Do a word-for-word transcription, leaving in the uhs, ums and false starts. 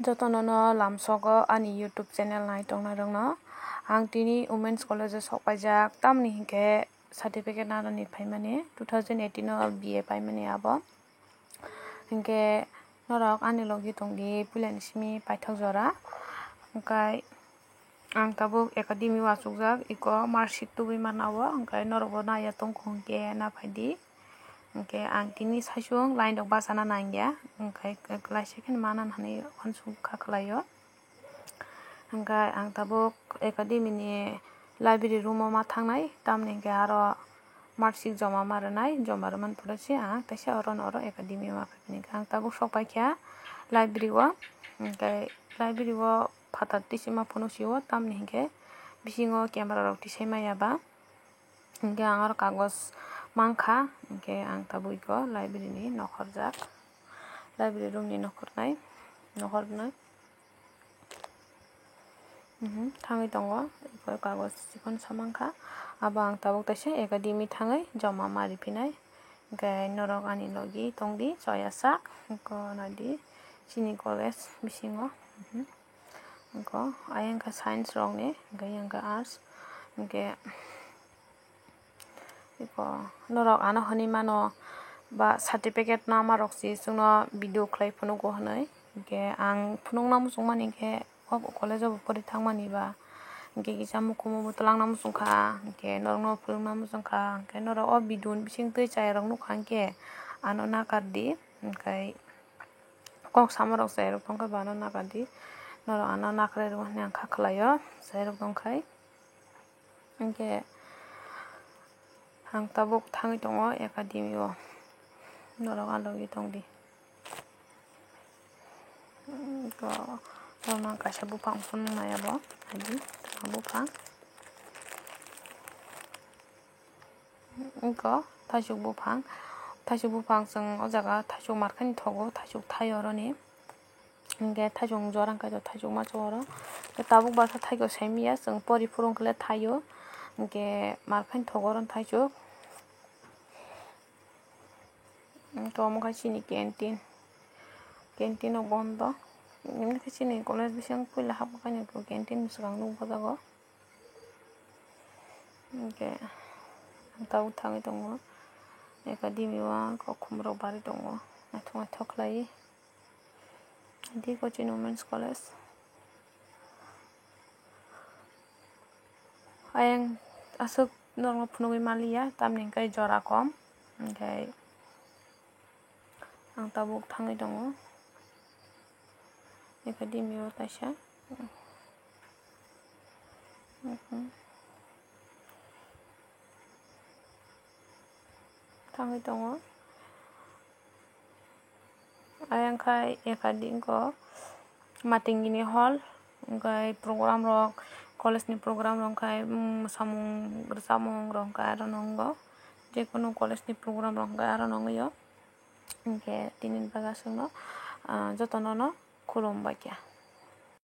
Jotono no lamsogo ani YouTube channel nai tongnai rokno. Ang tini Women's College o sok paijak, tamni hinkhe certificate narwkni phaimani, two thousand eighteen o B A paimani abo. Hinkhe norok ani logi tongdi puilani simi paithak jora. Hinkhe ang tabuk academy o achukjak, iko marksheet tubui mana o, hinkhe norokbo naiya tongkha hinkhe naphaidi. Hinkhe ang tini saichung line rok bachana nangya, hinkhe klaisa khe mana hinwi uansuk kha khlaio. Hinkhe ang tabuk academy ni library room o ma thangnai, tamni hinkhe aro marksheet joma ma rwnai, joma rwmani pore se ang teisa oro no oro academy o ma phaikha. Ang tabuk sok paikha library o, hinkhe library o phatar tisima phunuk sio, tamni hinkhe bisingo camera rok tisai maya ba. Hinkhe ang oro kagoj mankha, hinkhe ang tabuk iko library ni nokhorjak, library room ni nokhornai, nokhornai. Mhm, thangwi tongo, iko kagoj chikon sa mankha, abo ang tabuk teisa academy thangwi joma ma riphinai. Hinkhe norok ani logi tongdi, choya sak, iko naidi, chini college bisingo. Mhm. Iko ayang khe science rokni, hinkhe ayang khe arts, hinkhe iko norok ano hinwi mano ba certificate no ama rok si chwngno video khlai phunugo hinwi, hinkhe ang phunukna muchungmani hinkhe o college o bo pori thangmani ba hinkhe kisa mukumu bo twlangna muchungkha, hinkhe norokno phunukna muchungkha, hinkhe norok o video ni bising twi chaya rok nukha hinkhe ano nakardi, hinkhe kok samarok chairok tongkha bana nakardi, norok ano nakarwi rw hinwi ang kha khlaio, chairok tongkhai. Hinkhe ang tabuk thangwi tongo academy o, norok alogwi tongdi. Iko norokno ang kaisa buphang phunuknai abo, naidi, buphang. Iko thaichuk buphang, thaichuk buphang chwng o jaga thaichuk markhani thogo, thaichuk thaio oroni. Hinkhe thaichuk jora hinkhe thaichuk macha oro. Hinkhe tabuk baksa thaio saimiya, chwng pori phuru hinkhe thaio. Hinkhe markhani thogo oro thaichuk. Hinkhe omo khe chini canteen. Canteen o bondo. Hinkhe chini college bising puila hapkha canteen swkang nukgo jago. Hinkhe ang tabuk thangwi tongo academy o, kokhum rok barwi tongo, naithok naithok khlaiwi. Di Cochin Women's College. Ayang aswk norokno phunugwi manliya, tamni hinkhe jora kom, hinkhe ang tabuk thangwi tongo academy o kaisa. Thangwi tongo. Ayang khai academy o matingini hall, hinkhe program rok, college ni program rok hinkhe, mm, mwsamung rwchapmung rok hinkhe aro nongo, jekunu college ni program rok hinkhe aro nongwi o. Hinkhe tini bagwi aswkno, ah, jotono no khulumbaikha.